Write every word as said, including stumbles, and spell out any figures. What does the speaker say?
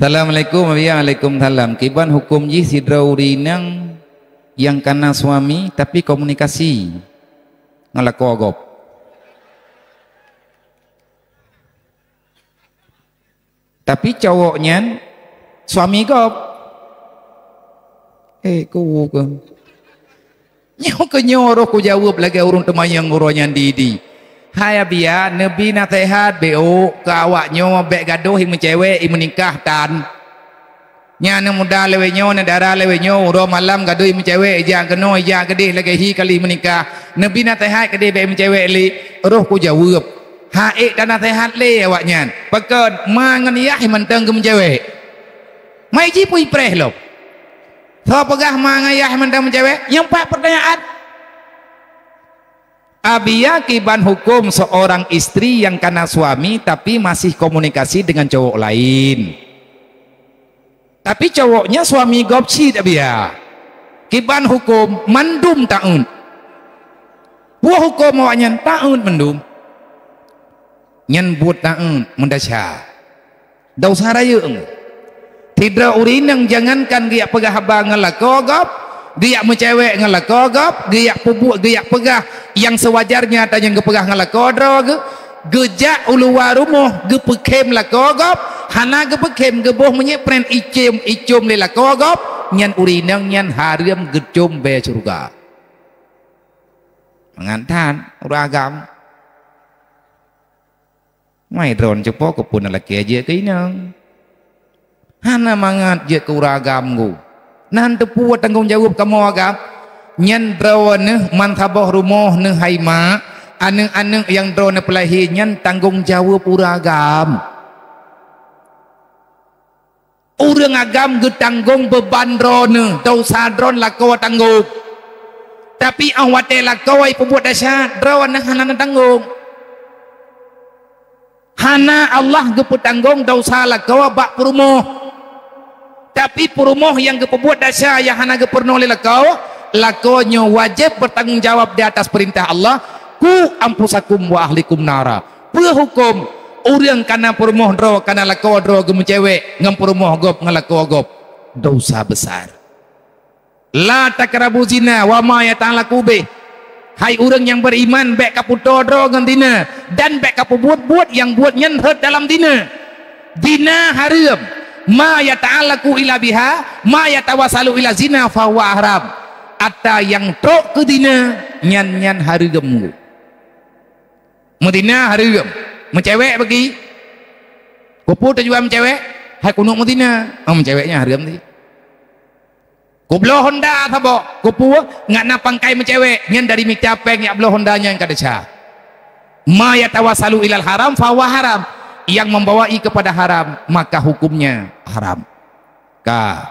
Assalamualaikum, Abiya. Waalaikumsalam. Kiban huköm jih sidroe ureueng inong nyang kana suami tapi komunikasi ngon lakoe gob. Tapi cowok nyan suami gob. Eh, ku ke? Nyoe keu nyoe roh kujaweueb lagée ureuëng teumanyong uroe nyan di-di. Hai Abiya, neubi naseuhat beu keu awak nyoe bék gadôh i meucewek i meunikah tan. Nyan aneuk muda lawét nyoe, aneuk dara lawét nyoe, uroe malam gadôh i meucewek, ijak keunoe, ijak keudeh lagée hi kali meunikah. Neubi naseuhat keudeh bék i meucewek lé, roh kujaweueb. Ha ék tanaseuhat lé awak nyan. Pakon ma ngon yah mantong geumeucewek. Mai jipeue ipreh lom. Soe peugah ma ngon yah mantong meucewek? Nyang pat peurtanyaan. Abiya kiban huköm seorang istri yang kana suami tapi masih komunikasi dengan cowok lain. Tapi cowoknya suami gob cit Abiya. Kiban huköm mandum taát. Peue huköm awaknyan taát mandum. Nyan buet taát meudesya. Desya rayeuk. Sidroe ureuëng inong jangankan geujak peugah haba ngon lakoe gob, geujak meucewek ngon lakoe gob, geujak peubuet, geujak peugah nyang seuwajarnya tanyoe geupeugah ngon lakoe droe geuh, geujak u luwa rumoh geupeukhem lakoe gob, hana geupeukhem geuboh meunyeupren icom-icom lé lakoe gob, nyan ureuëng inong nyan hareuem geucom bée syeuruga. Mangat that ureuëng agam. Mai droeneuh cupo keupeue na lakée jeuet keu inong. Hana mangat jeuet keu ureuëng agam gu. Nan teupeue tanggong jaweueb kamoe agam. Nyan droeneuh man saboh rumoh neuh hai mak, aneuëk-aneuëk nyang droeneuh peulahé nyan tanggong jaweueb ureuëng agam. Ureuëng agam geutanggong beuban droeneuh, desya droeneuh lakoe tanggong. Tapi óh watée lakoe ipeubuet desya, droeneuh hana neutanggong. Hana Allah geupeutanggong desya lakoe bak peurumoh. Tapi peurumoh nyang geupeubuet desya nyang hana geupeurunoe lé lakoe, lakoe nyoe wajéb beutanggong jaweueb di atas peurintah Allah, "Qu anfusakum wa ahlikum nara." Peue huköm ureuëng kana peurumoh droe, kana lakoe droe geumeucewek ngon peurumoh gob ngon lakoe gob? Desya besar. "La taqrabu zina wa ma yata'allaqu bih." Hai ureuëng nyang beriman, bék kapeutoe droe ngon zina dan bék kapeubuet buet nyang buet nyan rhot dalam zina. Zina hareuem. "Ma yata'allaqu ila biha, ma yatawassalu ila zina fahuwa haram." Ata nyang trok keu zina, nyan-nyan hareuem. Meuzina hareuem. Meucewek bagi. Keupeue tujuan meucewek? Hai keuneuk meuzina. Oh, meucewek nyan hareuem tadi. Kubloe honda saboh. Keupeue? Ngat na pangkai meucewek. Nyan dari mita péng jak bloe honda nyan ka desya. "Ma yatawassalu ilal haram fahuwa haram." Yang membawai kepada haram, maka hukumnya haram. Ka.